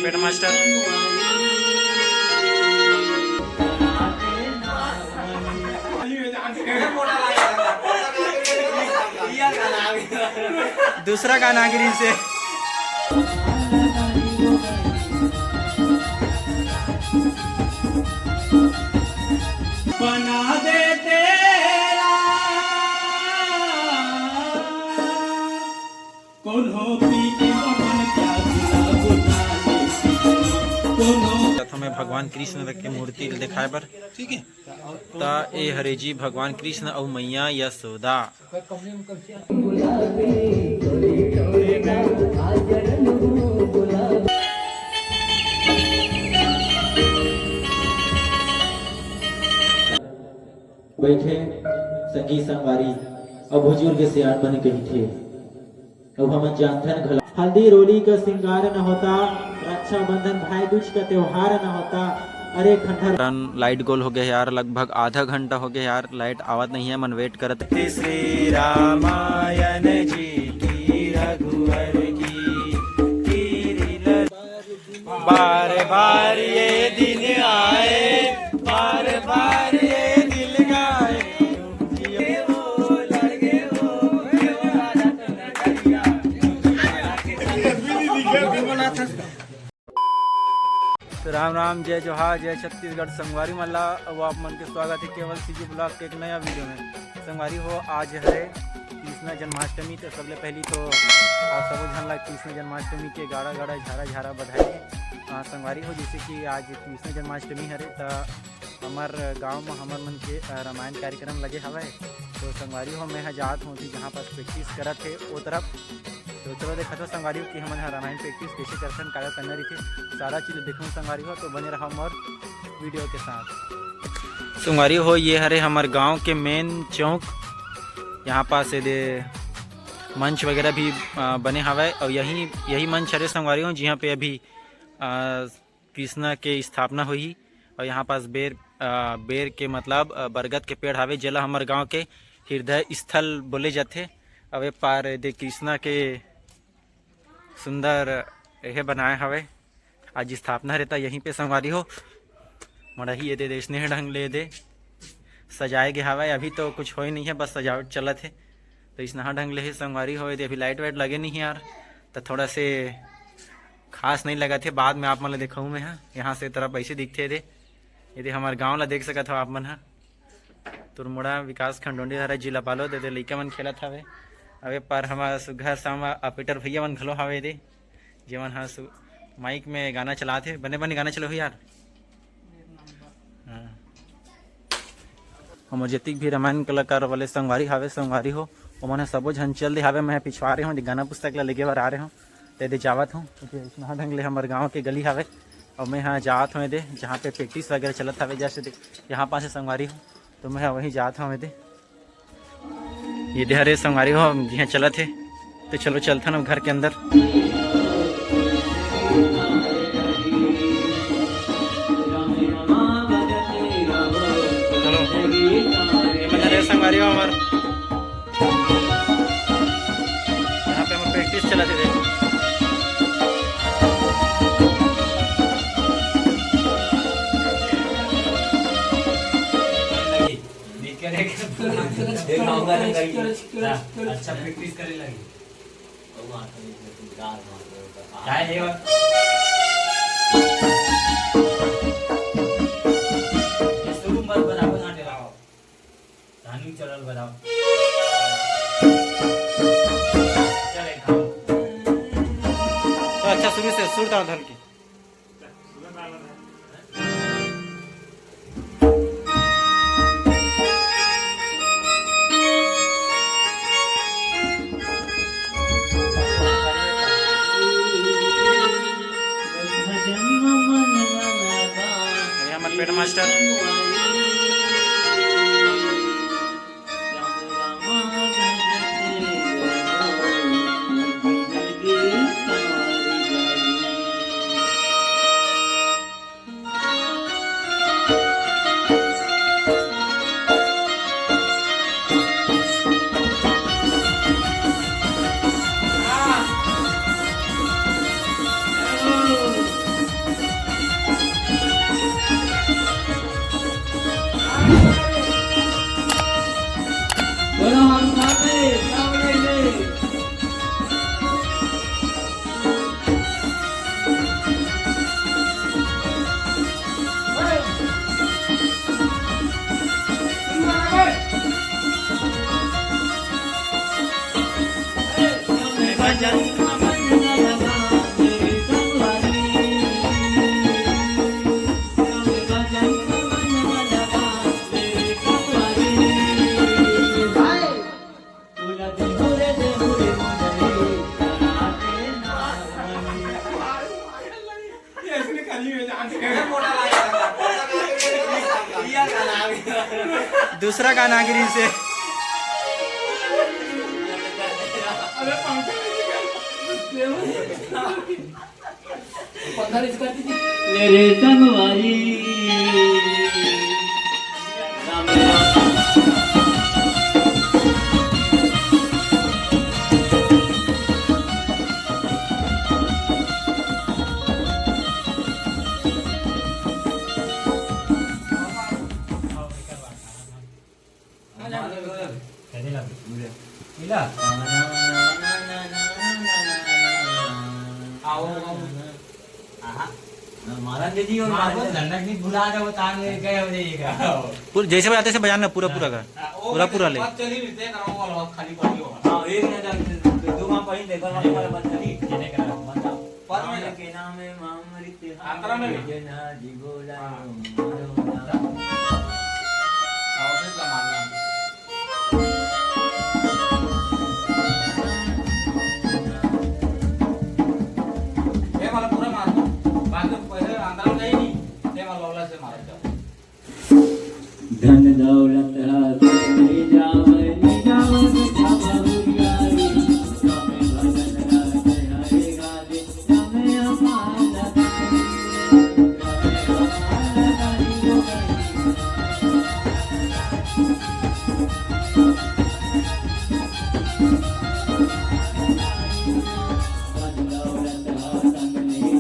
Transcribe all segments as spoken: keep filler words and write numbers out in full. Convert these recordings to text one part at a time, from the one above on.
Headmaster. दूसरा गाना गिरी से। बना दे तेरा कोनो पी के अपन प्यास ला बुझा दे। कोनो प्रथम में भगवान कृष्ण के मूर्ति ल दिखाए बर, ठीक है। त ए हरे जी भगवान कृष्ण अउ मैया यशोदा। बैठे संगी संगवारी, अब बुजुर्ग सियान मन कहिथे, अब हमन जानथन घला। हल्दी रोली का सिंगार न होता, रक्षाबंधन भाई दूज का त्योहार न होता। अरे खंडहर। टन लाइट गोल हो गया यार, लगभग आधा घंटा हो गया यार, लाइट आवत नहीं है, मन वेट करत। श्री रामायण जी की, रघुवर की, की बार बार ये दिन आए, बार बार ये दिल गाए। तो राम राम, जय जोहार, जय छत्तीसगढ़। संगवारी मन ला अउ आप मन के स्वागत है केवल सीजी ब्लॉग के एक नया वीडियो में। संगवारी हो, आज हरे कृष्णा जन्माष्टमी, तो सबले पहली तो आप सबो झन ला कृष्ण जन्माष्टमी के गाड़ा गाड़ा झारा झारा बधाई। आ, संगवारी हो, जैसे कि आज कृष्ण जन्माष्टमी हरे, त हमर गांव में हमर मन के, अ, रामायण कार्यक्रम लगे हवय। तो संगवारी हो, मैं ह जात हों जी, जहाँ पास प्रैक्टिस करत हे, ओ तरफ। तो चलो देखत हो संगवारी हो कि हमन ह रामायण प्रैक्टिस कैसे करथन, का का करना रहिथे, सारा चीज देखो संगवारी हो। तो बने रहो मोर वीडियो के साथ। संगवारी हो, ये हरे हमर गांव के मेन चौक, यहाँ पास ये दे मंच वगैरह भी, अ, बने हवय, और यही, यही मंच हरे संगवारी हो, जिहाँ पे अभी, अ, कृष्णा के स्थापना होही। और यहाँ पास बेर, अ, बेर के मतलब, अ, बरगद के पेड़ हावे, जेला हमर गांव के हृदय स्थल बोले जाथे। अउ ए पार दे कृष्णा के सुंदर एहे बनाए हवे, आज स्थापना रहता यहीं पे संगवारी हो। मड़ही ये दे, दे स्नेह ढंग ले दे सजाए गे हवय। अभी तो कुछ होए नहीं है, बस सजावट चलत हे। तो इसनहा ढंग ले हे संगवारी हो, ये दे अभी लाइट वाइट लगे नहीं है यार, तो थोड़ा से खास नहीं लगत हे। बाद में आप मन ल दिखाऊँ मैं ह। यहाँ से तरफ ऐसे दिखथे दे, ये दे हमर गांव ला देख सकत हो आप मन ह। तुरमुड़ा विकास खंड डोंडी धारा जिला बालोद, ये दे लइका मन खेलत हवे। अबे पर हमर सुघर सामा अपेटर भैया मन घलो हवे दे, जेमन ह सु-, माइक में गाना चलात हे। बने बने गाना चलो यार। हाँ। हमर जतिक भी रामायण कलाकार वाले संगवारी हावे, संगवारी हो, ओमन ह सबो झन चल दे हावे। मैं पिछवा रहे हूँ, गाना पुस्तक ला लेगे बर आ रहे हूँ, ते दे जावत हूँ, क्योंकि इतना ढंग ले हमर गाँव के गली हावे। और मैं यहाँ जात हूँ दे, जहाँ पे प्रैक्टिस वगैरह चलत हावे, जैसे दे, यहाँ पास से संगवारी हो, तो मैं वहीं जात हूँ दे। ये दे हरे संगवारी हो, हम जिहाँ चलत हे, तो चलो चलथन अब घर के अंदर। चलो, ये मन हरे संगवारी हो हमर, यहाँ पे हमर प्रैक्टिस चलत हे, देखो। देख के देख। देख, आऊंगा ना कहीं। हाँ, अच्छा प्रैक्टिस करे लगी। चाहे ये बात। ये शुरू मत बनाओ, ना डराओ। धानी चलल बनाओ। चल, एक काम। तो अच्छा, शुरू से सुर ताल धर के। ये हमर पेट मास्टर। दूसरा गाना गिरी से। मेरे संगवारी। कैसे लगे? मिला? आओ, आओ। आहा। मारन दे जी और मार मारन दे। झंडा की भुला दे, वो तान ले गए हो जाइएगा। पूरा जैसे बजाते से बजाना, पूरा, पूरा का। हाँ, वो पूरा, पूरा ले। बात चली भी, देख रहा हूँ, वो खाली पड़ी होगा। हाँ, एक ना जान, दो, दो वहाँ पड़ी, देखो, वहाँ पर बात चली। कितने का? मतलब, पद में के नाम है, मामृत अंतरा में भी? जना जी बोला हाँ। रो, रो, रो। आओ, फिर जमाना। ये वाला पूरा मार दो। बाकी पहले अंदर जाए नहीं, ये वाला वाला से मारा जाओ। धन दौलत हाथ ले जावे, ले जावे, बेटा बहुरिया रे।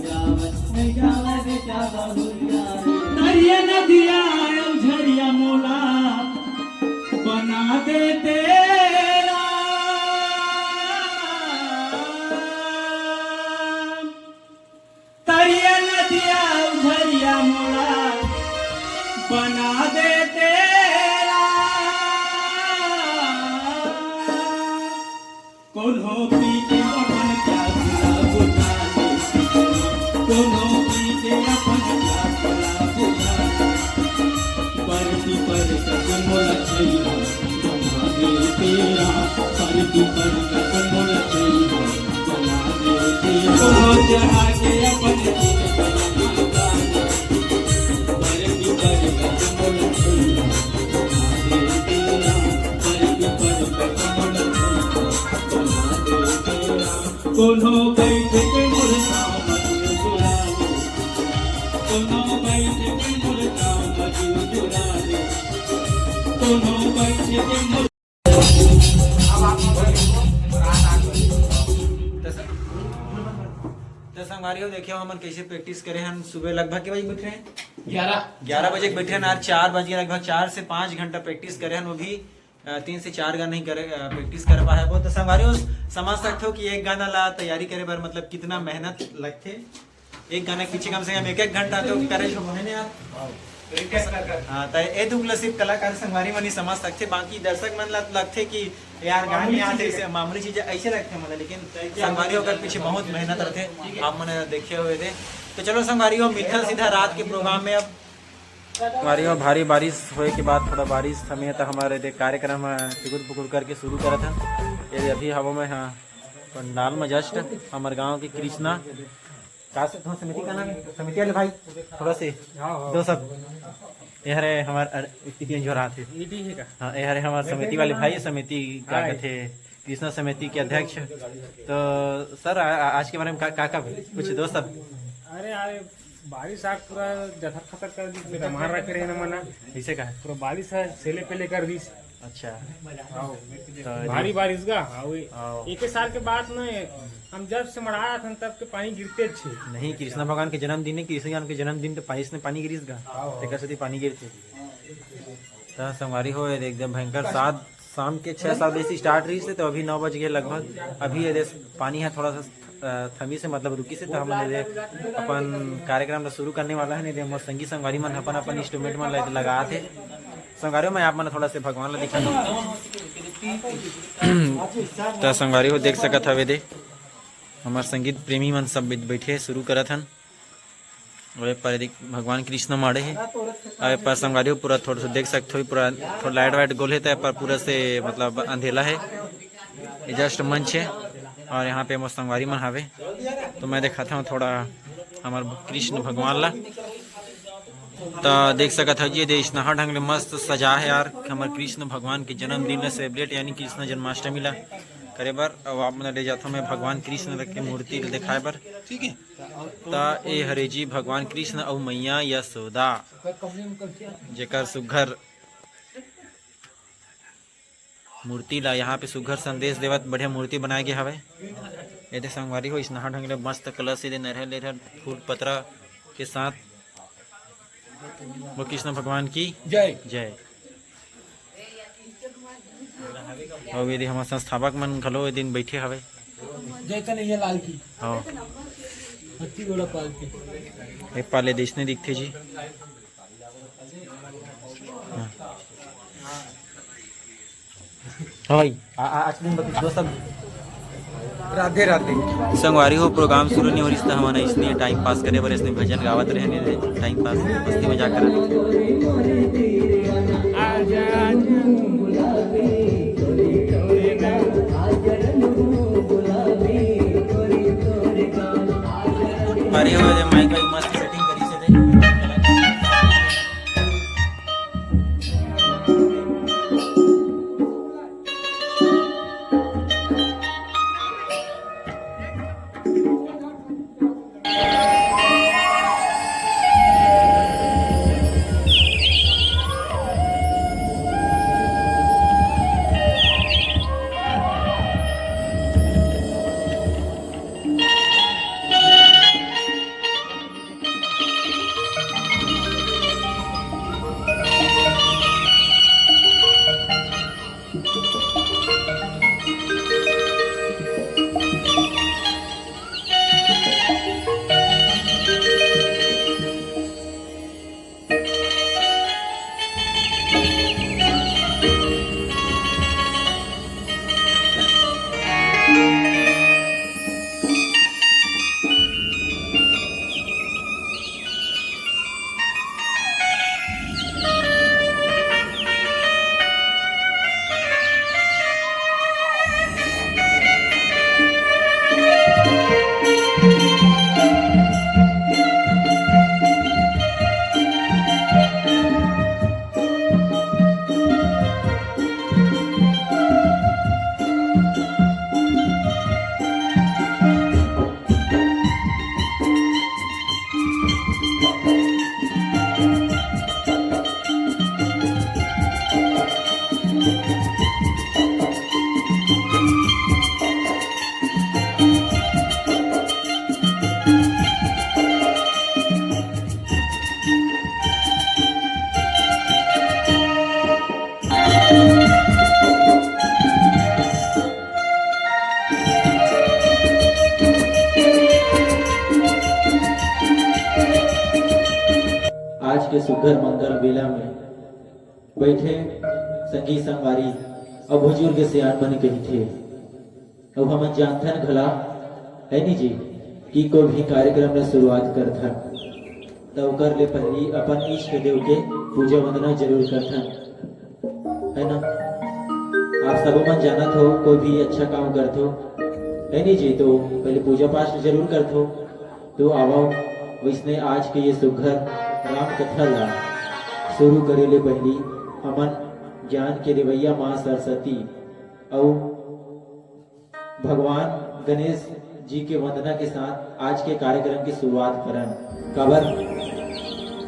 गावे भजन गावे हरे गावे। तरिया नदिया अउ झरिया मोला बना दे तेरा। तरिया नदिया अउ झरिया मोला बना दे तेरा। कोनो पी के अपन प्यास ला बुझा दे, कोनो पी के अपन प्यास ला बुझा दे। परती पर कस मोला छैया बना दे तेरा, परती पर कस मोला छैया बना दे तेरा। कोनो चढ़ा के अपन परती पर कस मोला छैया बना दे तेरा, परती पर कस मोला छैया बना दे तेरा। कोनो बैठ के मोर नाम जुड़ा ले, कोनो बैठ के मोर नाम जुड़ा ले, कोनो बैठ के मोर तो स-, तो संगवारी हो, देखियो हमन कैसे प्रैक्टिस करे हन। सुबह लगभग के बजे बैठे हैं? ग्यारह। ग्यारह बजे के बैठे हन, आज चार बज गए। लगभग चार से पाँच घंटा प्रैक्टिस करे हन, वो भी अ, तीन से चार गाना ही करे, अ, प्रैक्टिस कर पाए। बहुत तो संगवारी हो, समझ सकते हो कि एक गाना ला तैयारी करे बर मतलब कितना मेहनत लगथे। एक गाना के पीछे कम से कम एक एक घंटा तो करे जो है ना यार। हाँ, तो ए दुख ला सिर्फ कलाकार संगवारी मन ही समझ सकथे, बाकी दर्शक मन ला लगथे कि यार गाने आते से मामूली चीज ऐसे लगथे मतलब, लेकिन संगवारी ओकर पीछे बहुत मेहनत रहथे, आप मन देखे हुए थे। तो चलो संगवारी हो, मिलथन सीधा रात के प्रोग्राम में। अब संगवारी हो, भारी बारिश होए के बाद थोड़ा बारिश थमे, त हमर एदे कार्यक्रम ह टुकुर पुकुर करके शुरू करत हन। ये अभी हवा में, हाँ, पंडाल में जस्ट हमर गांव के कृष्णा, का से, तुम समिति का नाम है? समिति वाले भाई, थोड़ा से हाँ, हाँ। दो सब। ये हरे हमार अर-, इतनी जोर आते। ईडी है का? हाँ, ये हरे हमार समिति वाले भाई, समिति क्या हाय। कहते हैं, कृष्णा समिति के अध्यक्ष। तो सर, आ-, आ-, आज के बारे में का, का, का कुछ दो सब? अरे यार, बारिश आज पूरा जथर खतर कर दी, पूरा मार रखे रहे ना मना। ऐसे का है? पूरा बारिश है, सेले पेले कर दी। अच्छा। आओ। तो भारी बारिश का, हाँ, वही। आओ। एक ही साल के बाद ना, हम जब से मड़ाया था, तब के पानी गिरते छे। नहीं, कृष्णा भगवान के जन्मदिन है, कृष्ण भगवान के जन्मदिन तो पानी से पानी गिरिस गा। आओ। तेकर सेती पानी गिरते। तो संगवारी हो, ये एकदम भयंकर सात शाम के छः सात बजे से स्टार्ट रहिस हे, तो अभी नौ बज गए लगभग। अभी ये दे पानी है थोड़ा सा, अ, थमिस हे, मतलब रुकिस हे, तो हमन ये दे अपन कार्यक्रम ला शुरू करने वाला है। नहीं दे मोर संगी संगवारी मन अपन अपन इंस्ट्रूमेंट मन ल-, लगात हे। संगवारी हो, मैं आप मन थोड़ा से भगवान ला दिखा दूँ। तो संगवारी हो, देख सकत हवे दे, हमार संगीत प्रेमी मन सब बैठ-, बैठे शुरू करत हन। और ये पर देख, भगवान कृष्ण माड़े हे। और ये पर संगवारी हो, पूरा थोड़ा सा देख सकते हो, पूरा थोड़ा लाइट वाइट गोल हे, तो ये पर पूरा से मतलब अंधेला हे। ये जस्ट मंच हे और यहाँ पे मोर संगवारी मन हावे। तो मैं दिखाता हूँ थोड़ा हमार कृष्ण भगवान ला। त देख सकत हव जी, ये दे इसनहा ढंग ले मस्त सजा हे यार, हमर कृष्ण भगवान के जन्मदिन ल celebrate यानी कृष्ण जन्माष्टमी ल करे बर। अउ आप मन ल ले जाथव मैं भगवान कृष्ण के मूर्ति ल दिखाए बर, ठीक है। त ए हरे जी भगवान कृष्ण अउ मैया यशोदा, जेकर सुघर मूर्ति ला यहाँ पे सुघर संदेश देवत बढ़िया मूर्ति बनाए गे हवय। ये दे संगवारी हो, इसनहा ढंग ले मस्त कलश, ये दे नरियर लेरियर फूल पतरा के साथ वो कृष्ण भगवान की जय। जय। अउ ये दे हमर संस्थापक मन घलो ए दिन बैठे हवे। जय कन्हैया लाल की। हाँ। हत्ती घोड़ा पाल की। एक पाले देश ने दिखथे जी। हाँ। हाँ भाई। आ, आ, आज दिन बता, दोस्त सब। राधे राधे। संगवारी हो, प्रोग्राम शुरू नहीं हो रही, तो हमन इसने टाइम पास करे बर इसने भजन गावत रहे, नहीं टाइम पास मस्ती मजाक करत। अरे हो, ये माइक वाइक मस्त सेटिंग करी से दे। आज के सुघर मंगल बेला में बैठे संगी संगवारी अउ बुजुर्ग सियान मन कहिथे, अउ हमन जानथन घला, है नी जी, कि कोई भी कार्यक्रम ल शुरुआत करथन, त ओकर ले पहिली अपन इष्ट देव के पूजा वंदना जरूर करथन, है ना? आप सबो मन जानत हो, कोई भी अच्छा काम करथो, है नी जी, तो पहले पूजा पाठ जरूर करथो। तो आवव, वैसने आज के ये सुघर राम कथा ला शुरू करे ले पहिली हमन ज्ञान के देवैया माँ सरस्वती अउ भगवान गणेश जी के वंदना के साथ आज के कार्यक्रम की शुरुआत करन। काबर,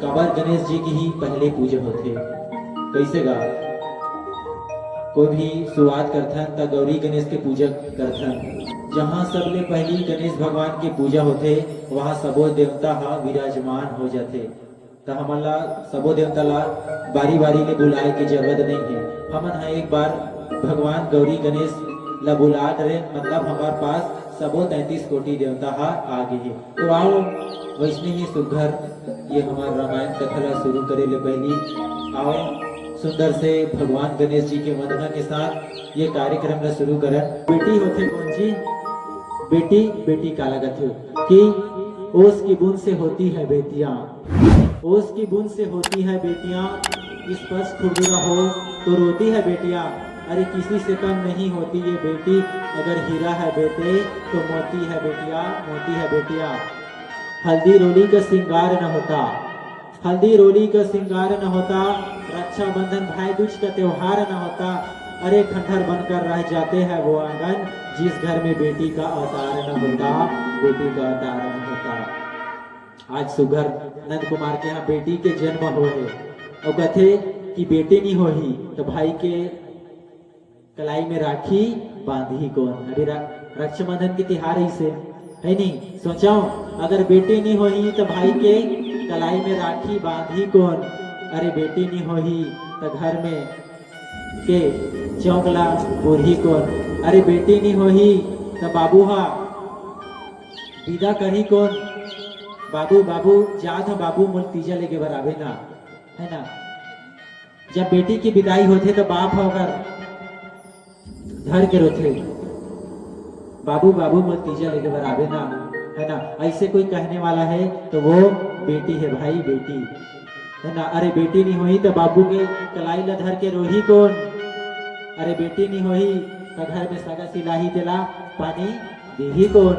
काबर गणेश जी की ही पहले पूजा होथे। कैसे गा? कोई भी शुरुआत करथन त गौरी गणेश के पूजा करथन। जहाँ सबले पहली गणेश भगवान के पूजा होथे, वहाँ सबो देवता ह विराजमान हो जाथे। त हमन ला सबो देवता ला बारी-बारी ले बुलाए के जरूरत नइ हे। हमन ह एक बार भगवान गौरी गणेश ला बुला डरेन, मतलब हमर पास सबो तैंतीस कोटि देवता ह आ गे हे। तो आओ, वैसने ही सुघर ये हमर रामायण कथा ला शुरू करे ले पहिली आओ, सुंदर से भगवान गणेश जी के वंदना के साथ ये कार्यक्रम ला शुरू करन। बेटी होथे कौन जी? बेटी, बेटी काला कथे कि ओस की बूंद से होती है बेटियां। ओस की बूंद से होती है बेटियां, स्पर्श खुरदुरा हो तो रोती है बेटियां। अरे किसी से कम नहीं होती ये बेटी, अगर हीरा है बेटे तो मोती है बेटियां, मोती है बेटियां। हल्दी रोली का श्रृंगार न होता, हल्दी रोली का श्रृंगार न होता, रक्षाबंधन भाई दूज का त्योहार न होता। अरे खंडहर बनकर रह जाते हैं वो आंगन, जिस घर में बेटी का अवतार न होता, बेटी का अवतार न होता। आज सुघर नंद कुमार के यहाँ बेटी के जन्म होए हे, अउ कथे कि बेटी नी होही त भाई के कलाई में राखी बांधही कोन। अभी रा-, रक्षाबंधन के तिहार अइसे, है नी? सोचव, अगर बेटी नी होही त भाई के कलाई में राखी बांधही कोन? अरे बेटी नी होही त घर में के चौक ला पुरही कोन? अरे बेटी नी होही त बाबू हा विदा करही कोन? बाबू, बाबू, जात हंव बाबू, मोला तीजा लेगे बर आबे ना, है ना? जब बेटी के विदाई होथे त बाप ह ओकर धर के रोथे, "बाबू, बाबू, मोला तीजा लेगे बर आबे ना," है ना? अइसे कोई कहने वाला है तो वो बेटी है भाई, बेटी, है ना? अरे बेटी नी होही त बाबू के कलाई ला धर के रोही कोन? अरे बेटी नी होही त घर में सगा सिलाही तेला पानी देही कोन?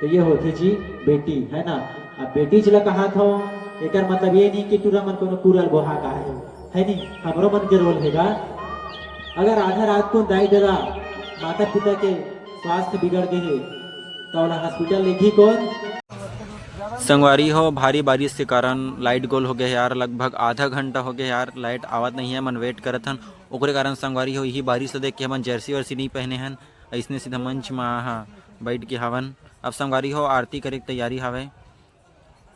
तो ये होथे जी बेटी, है ना? अब बेटी ला कहात हंव, एकर मतलब ये नहीं कि टूरा मन कोनो कुरल बोहा का है, है नी? हमरो मन के रोल हेगा। अगर आधा रात को दाई ददा माता पिता के स्वास्थ्य बिगड़ गए हे, तो ओला हॉस्पिटल लेगी कोन? संगवारी हो, भारी बारिश के कारण लाइट गोल हो गए हे यार। लगभग आधा घंटा हो गए यार, लाइट आवत नहीं है, मन वेट करत हन। ओकरे कारण संगवारी हो, यही बारिश ला देख के हमन जर्सी वर्सी नहीं पहने हन, अइसने सीधा मंच में आहा बैठ के हावन। अब संगवारी हो, आरती करे के तैयारी हावे।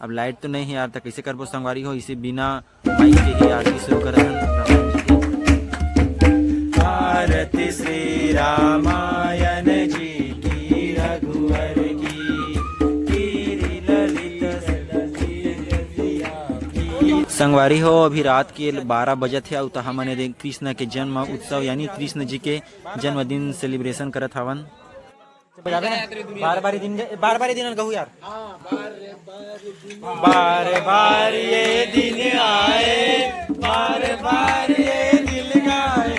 अब लाइट तो नहीं है यार, त कैसे करबो संगवारी हो? इसे बिना माइक के ही आरती शुरू करत हन रामायण जी के। आरती श्री रामायण जी की, रघुवर की, गिरि ललित संगवारी हो, अभी रात के बारह बजत हे, अउ त हमन ये कृष्ण के जन्म उत्सव यानी कृष्ण जी के जन्मदिन सेलिब्रेशन करत हवन। बार बार दिन, बार बार दिन गहू यार। बार बार ये दिन आए, बार बार ये दिल गाए,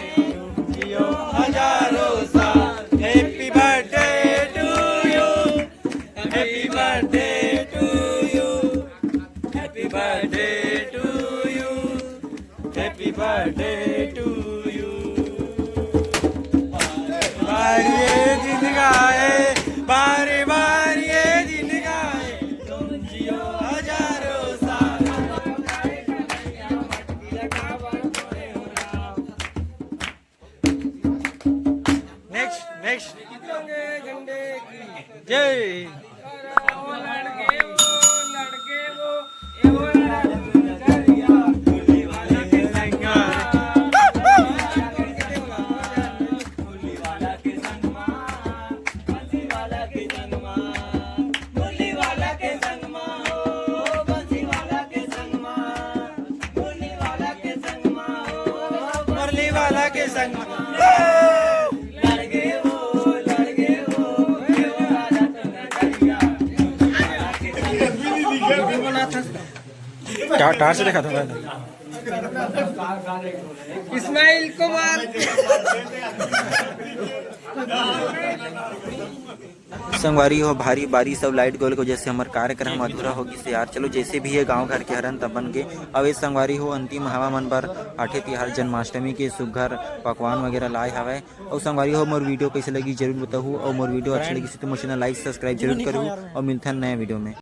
जियो हजारों साल। Happy birthday to you, happy birthday to you, happy birthday to you, happy birthday to you। बार ये दिन गाए, बार बार ये दिन गाए, तुम जियो हजारों साल। Next, next. जय। मुरली वाला के संग। टा-, टार्च दिखा दो। इस्माइल कुमार। संगवारी हो, भारी बारिश अउ लाइट गोल के वजह से हमर कार्यक्रम अधूरा हो गिस हे यार। चलो, जैसे भी हे, गांव घर के हरन त बन गे। अब ए संगवारी हो, अंतिम हवा मन बर आठे तिहार जन्माष्टमी के सुग्घर पकवान वगैरह लाए हवय। अउ संगवारी हो, मोर वीडियो कैसे लगी जरूर बताहू, अउ मोर वीडियो अच्छा लगी तो मोर चैनल लाइक सब्सक्राइब जरूर करू, अउ मिलथन नया वीडियो में।